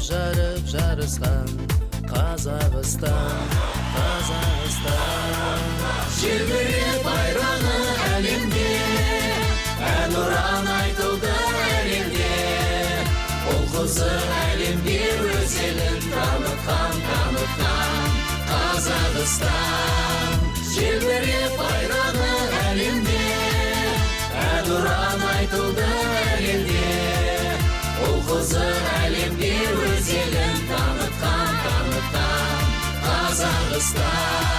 Топ жарып жарысқан Қазақстан, Қазақстан. Желбіреп байрағы әлемде, әнұран айтылды әлемде. Ұл қызы әлемге өз елін танытқан, танытқан Қазақстан. Желбіреп байрағы әлемде, әнұран айтылды әлемде. Ұл қызы әлемге өз елін танытқан, танытқан Қазақстан.